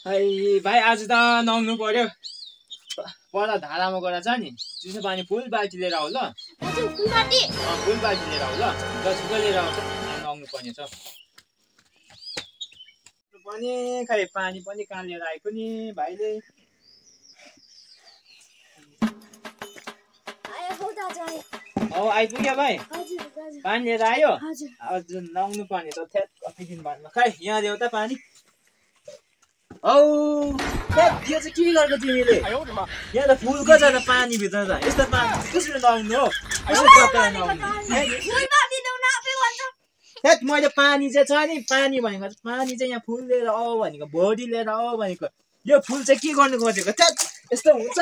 भाइ आज त नुहाउनु पर्यो पर धारामा गएर छ नि चिसो पानी फुल बाल्टी लिएर आऊ ल फुल बाल्टी लिएर आऊ ल जसको लिएर आउँछ नुहाउनु पर्ने छ पनि खै पानी पनि कहाँ लिएर आएको नि भाइले आइपुग्यो भाइ पानी लिएर आयो आज नुहाउनु पर्ने छ कति दिन बादमा खै यहाँ ल्याउ त पानी औ यो चाहिँ के गरेको तिमीले यहाँ त फुलको छ त पानी भित्र त यस्तो पानी कसरी नुहाउनु हो कसरी कतार नुहाउनु हेट मैले पानी चाहिँ छ नि पानी भनेको पानी चाहिँ यहाँ फुल लिएर आऊ भनेको बडी लिएर आऊ भनेको यो फुल चाहिँ के गर्नु खोजेको यस्तो हुन्छ